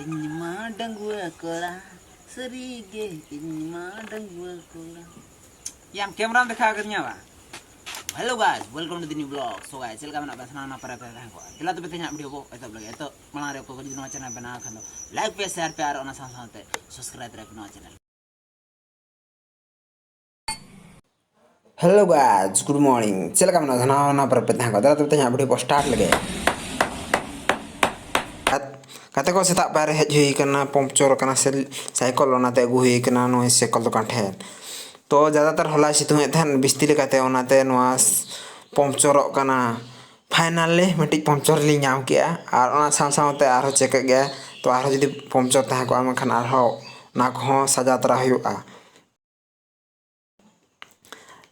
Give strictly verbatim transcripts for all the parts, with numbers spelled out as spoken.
ᱤᱧ ᱢᱟ ᱰᱟᱺᱜᱩᱣᱟᱹ ᱠᱚᱲᱟ, ᱥᱟᱹᱨᱤ ᱜᱮ ᱤᱧ ᱢᱟ ᱰᱟᱺᱜᱩᱣᱟᱹ ᱠᱚᱲᱟ᱾ ᱭᱟᱢ ᱠᱮᱢᱨᱟᱢ ᱫᱮᱠᱷᱟᱣ ᱠᱟᱫᱤᱧᱟ ᱵᱟ? Hello guys, welcome to the new vlog. So guys, ᱪᱮᱫ ᱞᱮᱠᱟ ᱢᱮᱱᱟᱜ ᱯᱮ? ᱥᱟᱱᱟᱢ ᱱᱟᱯᱟᱭ ᱨᱮ ᱯᱮ ᱛᱟᱦᱮᱸ ᱠᱚᱜᱼᱟ᱾ ᱫᱮᱞᱟ ᱛᱚᱵᱮ ᱛᱮᱦᱮᱧᱟᱜ video ᱵᱚ ᱮᱛᱚᱦᱚᱵ ᱞᱮᱜᱮ᱾ ᱮᱛᱚᱦᱚᱵ ᱢᱟᱲᱟᱝ ᱨᱮ ᱚᱠᱚᱭ ᱠᱚ ᱡᱩᱫᱤ ᱱᱚᱣᱟ channel ᱵᱮᱱᱟᱣ ᱠᱷᱟᱱ ᱫᱚ like ᱯᱮ, share ᱯᱮ ᱟᱨ ᱚᱱᱟ ᱥᱟᱶ ᱥᱟᱶᱛᱮ subscribe ᱨᱮ ᱯᱮ ᱱᱚᱣᱟ channel. Hello guys, good morning. ᱪᱮᱫ ᱞᱮᱠᱟ ᱢᱮᱱᱟᱜ ᱥᱟᱱᱟᱢ ᱱᱟᱯᱟᱭ ᱨᱮ ᱯᱮ ᱛᱟᱦᱮᱸ ᱠᱚᱜᱼᱟ? ᱫᱮᱞᱟ ᱛᱚᱵᱮ ᱛᱮᱦᱮᱧᱟᱜ video ᱵᱚ start ᱞᱮᱜᱮ᱾ ᱜᱟᱛ-, ᱜᱟᱛᱮ ᱠᱚ, ᱥᱮᱛᱟᱜ ᱯᱟᱭᱟᱨ ᱨᱮ ᱦᱮᱡ ᱦᱩᱭ ᱠᱟᱱᱟ, ᱯᱚᱢᱪᱚᱨ ᱠᱟᱱᱟ ᱥᱮ ᱥᱟᱭᱠᱮᱞ, ᱚᱱᱟᱛᱮ ᱟᱹᱜᱩ ᱦᱩᱭ ᱠᱟᱱᱟ ᱱᱩᱭ ᱥᱟᱭᱠᱮᱞ ᱫᱚᱠᱟᱱ ᱴᱷᱮᱱ᱾ ᱛᱚ ᱡᱟᱫᱟᱛᱟᱨ ᱦᱚᱞᱟᱭ ᱥᱤᱛᱩᱝ ᱮᱫ ᱛᱟᱦᱮᱸᱫ ᱵᱤᱥᱛᱤ ᱞᱮᱠᱟᱛᱮ, ᱚᱱᱟᱛᱮ ᱱᱚᱣᱟ ᱯᱚᱢᱪᱚᱨᱚᱜ ᱠᱟᱱᱟ᱾ Finally ᱢᱤᱫᱴᱤᱡ ᱯᱚᱢᱪᱚᱨ ᱞᱤᱧ ᱧᱟᱢ ᱠᱮᱜᱼᱟ, ᱟᱨ ᱚᱱᱟ ᱥᱟᱶ ᱥᱟᱶᱛᱮ ᱟᱨᱦᱚᱸ ᱪᱮᱠ ᱮᱫ ᱜᱮᱭᱟ᱾ ᱛᱚ ᱟᱨᱦᱚᱸ ᱡᱩᱫᱤ ᱯᱚᱢᱪᱚᱨ ᱛᱟᱦᱮᱸ ᱠᱚᱜᱼᱟ, ᱢᱮᱱᱠᱷᱟᱱ ᱟᱨᱦᱚᱸ ᱚᱱᱟ ᱠᱚᱦᱚᱸ ᱥᱟᱡᱟᱣ ᱛᱚᱨᱟ ᱦᱩᱭᱩᱜᱼᱟ᱾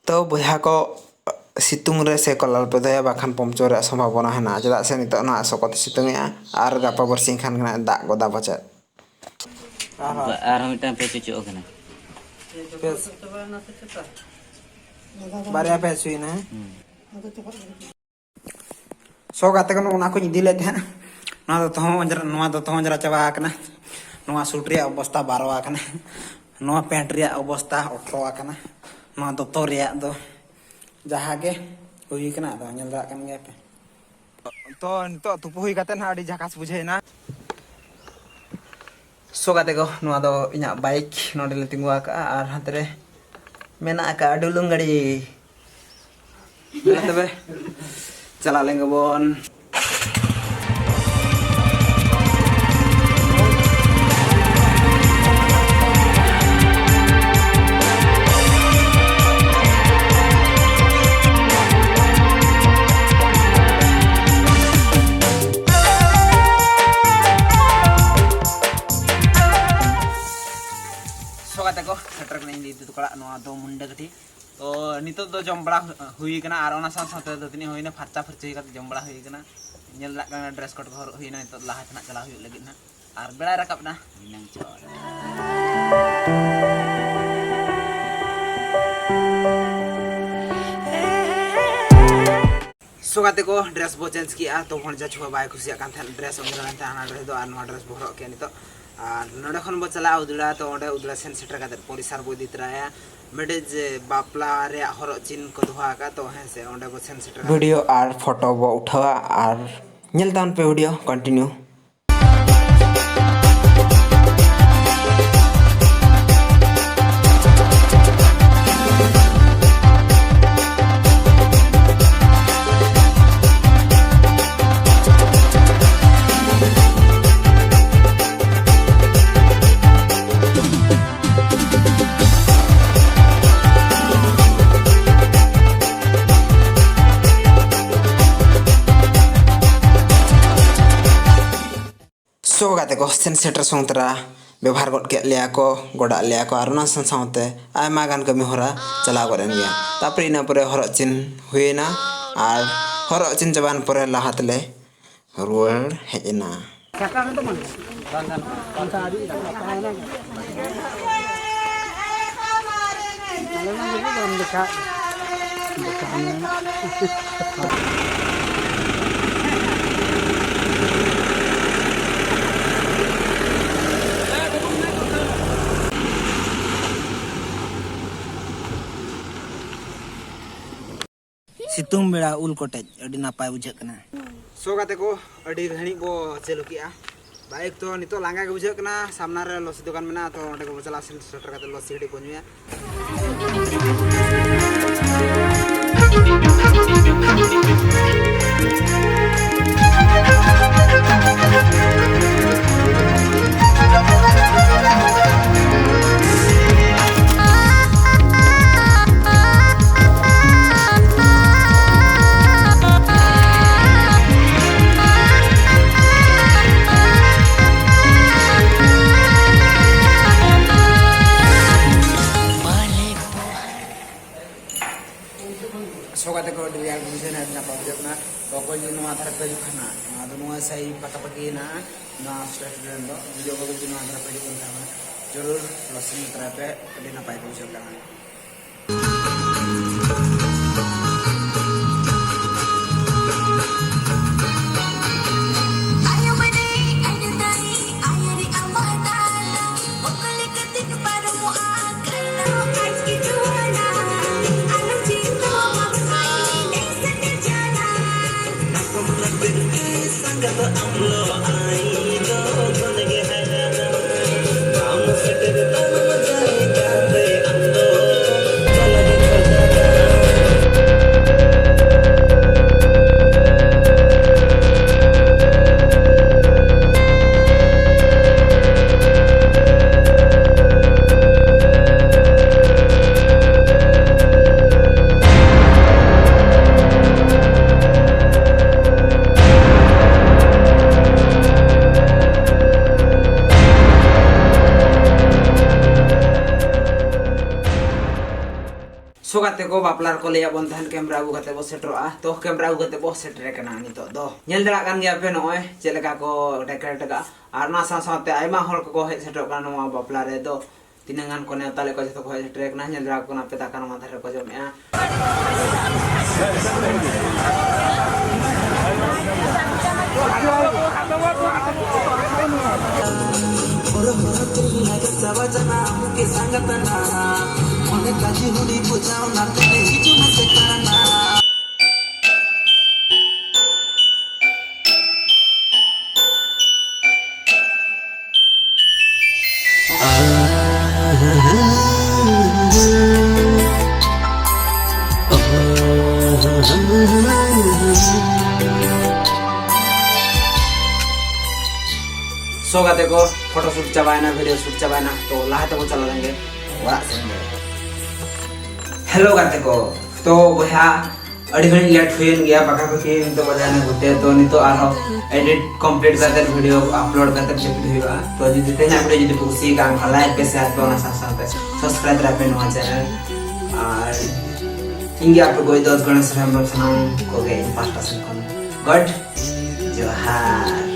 ᱛᱚ ᱵᱚᱭᱦᱟ ᱠᱚ, ᱥᱤᱛᱩᱝ ᱨᱮ ᱥᱟᱭᱠᱮᱞ ᱟᱞᱚᱯᱮ ᱫᱚᱦᱚᱭᱟ, ᱵᱟᱠᱷᱟᱱ ᱯᱚᱢᱪᱚᱨ ᱨᱮᱭᱟᱜ ᱥᱚᱢᱵᱷᱟᱵᱚᱱᱟ ᱦᱮᱱᱟᱜᱼᱟ᱾ ᱪᱮᱫᱟᱜ ᱥᱮ ᱱᱤᱛᱚᱜ ᱱᱟᱦᱟᱜ ᱥᱚᱠᱛ ᱥᱤᱛᱩᱝ ᱮᱜᱼᱟ, ᱟᱨ ᱜᱟᱯᱟ ᱵᱟᱨᱥᱤᱧ ᱠᱷᱟᱱ ᱜᱮ ᱱᱟᱦᱟᱜ ᱫᱟᱜ ᱜᱚᱫᱟ ᱯᱟᱪᱮᱫ᱾ ᱟᱨᱦᱚᱸ ᱟᱨᱦᱚᱸ ᱢᱤᱫᱴᱟᱝ ᱯᱮ ᱪᱚᱪᱚᱜ ᱠᱟᱱᱟ᱾ ᱵᱮᱥ᱾ ᱵᱟᱨᱭᱟ ᱯᱮ ᱦᱟᱹᱥᱩᱭᱮᱱᱟ, ᱦᱮᱸ? ᱦᱩᱸ᱾ ᱥᱚ ᱜᱟᱛᱮ ᱠᱚ, ᱱᱚᱜᱼᱚ ᱱᱟ ᱠᱚᱧ ᱤᱫᱤ ᱞᱮᱫ ᱛᱟᱦᱮᱸᱫ᱾ ᱱᱚᱣᱟ ᱫᱚ ᱛᱚᱦᱚᱸ ᱚᱸᱡᱽᱨᱟ, ᱱᱚᱣᱟ ᱫᱚ ᱛᱚᱦᱚᱸ ᱚᱸᱡᱽᱨᱟ ᱪᱟᱵᱟ ᱟᱠᱟᱱᱟ᱾ ᱱᱚᱣᱟ ᱥᱩᱴ ᱨᱮᱭᱟᱜ ᱚᱵᱚᱥᱛᱟ ᱵᱟᱨᱚ ᱟᱠᱟᱱᱟ᱾ ᱱᱚᱣᱟ ᱯᱮᱱᱴ ᱨᱮᱭᱟᱜ ᱚᱵᱚᱥᱛᱟ ᱚᱴᱷᱨᱚ ᱟᱠᱟᱱᱟ᱾ ᱱᱚᱣᱟ ᱫᱚᱛᱚ ᱨᱮᱭᱟᱜ ᱫᱚ ᱡᱟᱦᱟᱸ ᱜᱮ ᱦᱩᱭ ᱠᱟᱱᱟ, ᱟᱫᱚ ᱧᱮᱞ ᱫᱟᱲᱮᱭᱟᱜ ᱠᱟᱱ ᱜᱮᱭᱟ ᱯᱮ᱾ ᱛᱚ ᱱᱤᱛᱚᱜ ᱛᱩᱯᱩ ᱦᱩᱭ ᱠᱟᱛᱮ ᱱᱟᱦᱟᱜ ᱟᱹᱰᱤ ᱡᱷᱟᱠᱟᱥ ᱵᱩᱡᱷᱟᱹᱣ ᱮᱱᱟ᱾ ᱥᱚ ᱜᱟᱛᱮ ᱠᱚ, ᱱᱚᱣᱟ ᱫᱚ ᱤᱧᱟᱹᱜ ᱵᱟᱭᱤᱠ, ᱱᱚᱰᱮ ᱞᱮ ᱛᱤᱸᱜᱩ ᱟᱠᱟᱫᱼᱟ ᱟᱨ ᱦᱟᱱᱛᱮ ᱨᱮ ᱢᱮᱱᱟᱜ ᱟᱠᱟᱫᱼᱟ ᱰᱩᱞᱩᱝ ᱜᱟᱹᱰᱤ᱾ ᱫᱮᱞᱟ ᱛᱚᱵᱮ, ᱪᱟᱞᱟᱜ ᱞᱮᱱ ᱜᱮᱵᱚᱱ᱾ ᱥᱚ ᱜᱟᱛᱮ ᱠᱚ, ᱥᱮᱴᱮᱨ ᱠᱟᱹᱱᱟᱹᱧ ᱫᱤᱫᱤ ᱛᱟᱠᱚ ᱚᱲᱟᱜ, ᱱᱚᱣᱟ ᱫᱚ ᱢᱩᱱᱰᱟᱹ ᱠᱟᱹᱴᱷᱤ᱾ ᱛᱚ ᱱᱤᱛᱚᱜ ᱫᱚ ᱡᱚᱢ ᱵᱟᱲᱟ ᱦᱩ-, ᱦᱩᱭ ᱠᱟᱱᱟ ᱟᱨ ᱚᱱᱟ ᱥᱟᱶ ᱥᱟᱶᱛᱮ ᱫᱟᱹᱛᱟᱹᱱᱤ ᱦᱩᱭᱱᱟ, ᱯᱷᱟᱨᱪᱟ ᱯᱷᱟᱹᱨᱪᱤ ᱦᱩᱭ ᱠᱟᱛᱮ ᱡᱚᱢ ᱵᱟᱲᱟ ᱦᱩᱭ ᱠᱟᱱᱟ᱾ ᱧᱮᱞ ᱫᱟᱲᱮᱭᱟᱜ ᱠᱟᱱᱟ dress code ᱠᱚ ᱦᱚᱨᱚᱜ ᱦᱩᱭᱱᱟ, ᱱᱤᱛᱚᱜ ᱞᱟᱦᱟ ᱥᱮᱱᱟᱜ ᱪᱟᱞᱟᱣ ᱦᱩᱭᱩᱜ ᱞᱟᱹᱜᱤᱫ ᱱᱟᱦᱟᱜ᱾ ᱟᱨ ᱵᱮᱲᱟᱭ ᱨᱟᱠᱟᱵ ᱮᱱᱟ, ᱦᱩᱭᱱᱟᱝ ᱪᱚ᱾ ᱛᱚ ᱜᱟᱛᱮ ᱠᱚ, ᱰᱨᱮᱥ ᱵᱚ ᱪᱮᱧᱡᱽ ᱠᱮᱜᱼᱟ᱾ ᱛᱚ ᱵᱷᱚᱲᱡᱟ ᱪᱷᱩᱣᱟ ᱵᱟᱭ ᱠᱩᱥᱤᱭᱟᱜ ᱠᱟᱱ ᱛᱟᱦᱮᱸᱫ, ᱰᱨᱮᱥ ᱚᱱᱟ ᱰᱨᱮᱥ ᱵᱚ ᱦᱚᱨᱚᱜ ᱠᱮᱜᱼᱟ ᱱᱤᱛᱚᱜ᱾ ᱟᱨ ᱱᱚᱰᱮ ᱠᱷᱚᱱ ᱵᱚ ᱪᱟᱞᱟᱜᱼᱟ ᱩᱫᱽᱲᱟ᱾ ᱛᱚ ᱚᱸᱰᱮ ᱩᱫᱽᱲᱟ ᱥᱮᱱ ᱥᱮᱴᱮᱨ ᱠᱟᱛᱮ ᱯᱚᱨᱤᱥᱟᱨ ᱵᱚ ᱤᱫᱤ ᱛᱚᱨᱟᱭᱟ᱾ ᱢᱤᱫᱴᱮᱡ ᱡᱮ ᱵᱟᱯᱞᱟ ᱨᱮᱭᱟᱜ ᱦᱚᱨᱚᱜ ᱪᱤᱱ ᱠᱚ ᱫᱚᱦᱚ ᱟᱠᱟᱫ, ᱛᱚ ᱦᱮᱸ ᱥᱮ, ᱚᱸᱰᱮ ᱵᱚ ᱥᱮᱱ ᱥᱮᱴᱮᱨ ᱠᱟᱛᱮ ᱵᱷᱤᱰᱤᱭᱳ ᱟᱨ ᱯᱷᱳᱴᱳ ᱵᱚ ᱩᱴᱷᱟᱹᱣᱟ ᱟᱨ ᱧᱮᱞ ᱛᱟᱵᱚᱱ ᱯᱮ ᱵᱷᱤᱰᱤᱭᱳ ᱠᱚᱱᱴᱤᱱᱤᱭᱩ᱾ ᱥᱚ ᱜᱟᱛᱮ ᱠᱚ ᱥᱮᱱ ᱥᱮᱴᱮᱨ ᱥᱚᱝ ᱛᱚᱨᱟ ᱵᱮᱵᱚᱦᱟᱨ ᱜᱚᱫ ᱠᱮᱫ ᱞᱮᱭᱟ ᱠᱚ, ᱜᱚᱰᱟᱜ ᱞᱮᱭᱟ ᱠᱚ, ᱟᱨ ᱚᱱᱟ ᱥᱟᱶ ᱥᱟᱶᱛᱮ ᱟᱭᱢᱟ ᱜᱟᱱ ᱠᱟᱹᱢᱤ ᱦᱚᱨᱟ ᱪᱟᱞᱟᱣ ᱜᱚᱫ ᱮᱱ ᱜᱮᱭᱟ᱾ ᱛᱟᱨᱯᱚᱨᱮ ᱤᱱᱟᱹ ᱯᱚᱨᱮ ᱦᱚᱨᱚᱜ ᱪᱤᱱ ᱦᱩᱭᱮᱱᱟ ᱟᱨ ᱦᱚᱨᱚᱜ ᱪᱤᱱ ᱪᱟᱵᱟᱭᱮᱱ ᱯᱚᱨᱮ ᱞᱟᱦᱟ ᱛᱮᱞᱮ ᱨᱩᱣᱟᱹᱲ ᱦᱮᱡ ᱮᱱᱟ᱾ ᱥᱤᱛᱩᱝ ᱵᱮᱲᱟ ᱩᱞ ᱠᱚᱴᱮᱡ ᱟᱹᱰᱤ ᱱᱟᱯᱟᱭ ᱵᱩᱡᱷᱟᱹᱜ ᱠᱟᱱᱟ᱾ ᱥᱚ ᱜᱟᱛᱮ ᱠᱚ, ᱟᱹᱰᱤ ᱜᱷᱟᱹᱲᱤᱡ ᱵᱚ ᱪᱟᱹᱞᱩ ᱠᱮᱜᱼᱟ ᱵᱟᱭᱤᱠ᱾ ᱛᱚ ᱱᱤᱛᱚᱜ ᱞᱟᱸᱜᱟ ᱜᱮ ᱵᱩᱡᱷᱟᱹᱜ ᱠᱟᱱᱟ᱾ ᱥᱟᱢᱱᱟ ᱨᱮ ᱞᱚᱥᱤ ᱫᱚᱠᱟᱱ ᱢᱮᱱᱟᱜᱼᱟ, ᱛᱚ ᱚᱸᱰᱮ ᱜᱮᱵᱚ ᱪᱟᱞᱟᱜᱼᱟ, ᱥᱮᱱ ᱥᱮᱴᱮᱨ ᱠᱟᱛᱮ ᱞᱚᱥᱤ ᱠᱟᱹᱴᱤᱡ ᱵᱚ ᱧᱩᱭᱟ᱾ ᱥᱚ ᱠᱟᱛᱮ ᱠᱚ ᱟᱹᱰᱤ ᱨᱮᱭᱟᱲ ᱵᱩᱡᱷᱟᱹᱣ ᱮᱱᱟ, ᱟᱹᱰᱤ ᱱᱟᱯᱟᱭ ᱵᱩᱡᱷᱟᱹᱜ ᱠᱟᱱᱟ᱾ ᱛᱚ ᱚᱠᱚᱭ ᱡᱩᱫᱤ ᱱᱚᱣᱟ ᱫᱷᱟᱨᱮ ᱯᱮ ᱦᱤᱡᱩᱜ ᱠᱷᱟᱱ ᱱᱟᱜ, ᱱᱚᱣᱟ ᱫᱚ ᱱᱚᱣᱟ ᱥᱟᱹᱦᱤ ᱯᱟᱠᱟᱯᱟᱠᱤ ᱦᱮᱱᱟᱜᱼᱟ, ᱱᱚᱣᱟ ᱥᱴᱮᱴ ᱨᱮᱱ ᱫᱚ᱾ ᱡᱩᱫᱤ ᱚᱠᱚᱭ ᱡᱩᱫᱤ ᱱᱚᱣᱟ ᱫᱷᱟᱨᱮ ᱯᱮ ᱦᱤᱡᱩᱜ ᱠᱟᱱ ᱠᱷᱟᱱ ᱡᱟᱹᱨᱩᱲ ᱞᱚᱥᱤ ᱛᱚᱨᱟᱭ ᱯᱮ, ᱟᱹᱰᱤ ᱱᱟᱯᱟᱭ ᱠᱚ ᱵᱩᱡᱷᱟᱹᱣ ᱠᱟᱱᱟ᱾ ᱛᱚ ᱜᱟᱛᱮ ᱠᱚ, ᱵᱟᱯᱞᱟ ᱨᱮᱠᱚ ᱞᱟᱹᱭᱟᱫ ᱵᱚᱱ ᱛᱟᱦᱮᱸᱫ ᱠᱮᱢᱨᱟ ᱟᱹᱜᱩ ᱠᱟᱛᱮ ᱵᱚ ᱥᱮᱴᱮᱨᱚᱜᱼᱟ᱾ ᱛᱚ ᱠᱮᱢᱨᱟ ᱟᱹᱜᱩ ᱠᱟᱛᱮ ᱵᱚ ᱥᱮᱴᱮᱨ ᱟᱠᱟᱱᱟ ᱱᱤᱛᱚᱜ ᱫᱚ᱾ ᱧᱮᱞ ᱫᱟᱲᱮᱭᱟᱜ ᱠᱟᱱ ᱜᱮᱭᱟ ᱯᱮ ᱱᱚᱜᱼᱚᱭ ᱪᱮᱫ ᱞᱮᱠᱟ ᱠᱚ ᱰᱮᱠᱳᱨᱮᱴ ᱟᱠᱟᱫᱼᱟ, ᱟᱨ ᱚᱱᱟ ᱥᱟᱶ ᱥᱟᱶᱛᱮ ᱟᱭᱢᱟ ᱦᱚᱲ ᱠᱚᱠᱚ ᱦᱮᱡ ᱥᱮᱴᱮᱨᱚᱜ ᱠᱟᱱᱟ ᱱᱚᱣᱟ ᱵᱟᱯᱞᱟ ᱨᱮᱫᱚ᱾ ᱛᱤᱱᱟᱹᱜ ᱜᱟᱱ ᱠᱚ ᱱᱮᱣᱛᱟ ᱞᱮᱫ ᱠᱚᱣᱟ, ᱡᱚᱛᱚ ᱠᱚ ᱦᱮᱡ ᱥᱮᱴᱮᱨ ᱟᱠᱟᱱᱟ᱾ ᱧᱮᱞ ᱫᱟᱲᱮᱭᱟᱜ ᱠᱟᱱᱟ ᱯᱮ, ᱫᱟᱠᱟ ᱱᱚᱣᱟ ᱫᱷᱟᱨᱮ ᱨᱮᱠᱚ ᱡᱚᱢᱮᱜᱼᱟ᱾ ᱥᱳ ᱜᱟᱛᱮ ᱠᱚ, ᱯᱷᱳᱴᱳ ᱥᱩᱴ ᱪᱟᱵᱟᱭᱮᱱᱟ, ᱵᱷᱤᱰᱤᱭᱳ ᱥᱩᱴ ᱪᱟᱵᱟᱭᱮᱱᱟ, ᱛᱚ ᱞᱟᱦᱟ ᱛᱮᱵᱚ ᱪᱟᱞᱟᱣ ᱞᱮᱱᱜᱮ ᱚᱲᱟᱜ ᱥᱮᱱ ᱜᱮ᱾ ᱦᱮᱞᱳ ᱜᱟᱛᱮ ᱠᱚ, ᱛᱚ ᱵᱚᱭᱦᱟ, ᱟᱹᱰᱤ ᱜᱷᱟᱹᱲᱤᱡ ᱞᱮᱴ ᱦᱩᱭᱮᱱ ᱜᱮᱭᱟ, ᱯᱟᱠᱟ ᱯᱟᱠᱤ ᱱᱤᱛᱚᱜ ᱵᱟᱡᱟᱣ ᱮᱱᱟ ᱜᱚᱴᱮ᱾ ᱛᱚ ᱱᱤᱛᱚᱜ ᱟᱨᱦᱚᱸ ᱮᱰᱤᱴ ᱠᱚᱢᱯᱞᱤᱴ ᱠᱟᱛᱮ ᱵᱷᱤᱰᱤᱭᱳ ᱟᱯᱞᱳᱰ ᱠᱟᱛᱮ ᱡᱟᱹᱯᱤᱫ ᱦᱩᱭᱩᱜᱼᱟ᱾ ᱛᱚ ᱡᱩᱫᱤ ᱛᱮᱦᱮᱧᱟᱜ ᱵᱷᱤᱰᱤᱭᱳ ᱡᱩᱫᱤ ᱯᱮ ᱠᱩᱥᱤᱭᱟᱠᱟᱜᱼᱟ, ᱮᱱᱠᱷᱟᱱ ᱞᱟᱭᱤᱠ ᱯᱮ, ᱥᱮᱭᱟᱨ ᱯᱮ, ᱚᱱᱟ ᱥᱟᱶ ᱥᱟᱶᱛᱮ ᱥᱟᱵᱥᱠᱨᱟᱭᱤᱵ ᱫᱟᱲᱮᱭᱟᱜ ᱯᱮ ᱱᱚᱣᱟ ᱪᱮᱱᱮᱞ᱾ ᱟᱨ ᱤᱧ ᱜᱮ ᱟᱯᱮ ᱜᱚᱡ ᱫᱚ ᱜᱚᱬᱮᱥ ᱦᱮᱢᱵᱨᱚᱢ, ᱥᱟᱱᱟᱢ ᱠᱚᱜᱮ ᱤᱧ ᱯᱟᱦᱴᱟ ᱥᱮᱱ ᱠᱷᱚᱱ ᱜᱚᱰ ᱡᱚᱦᱟᱨ᱾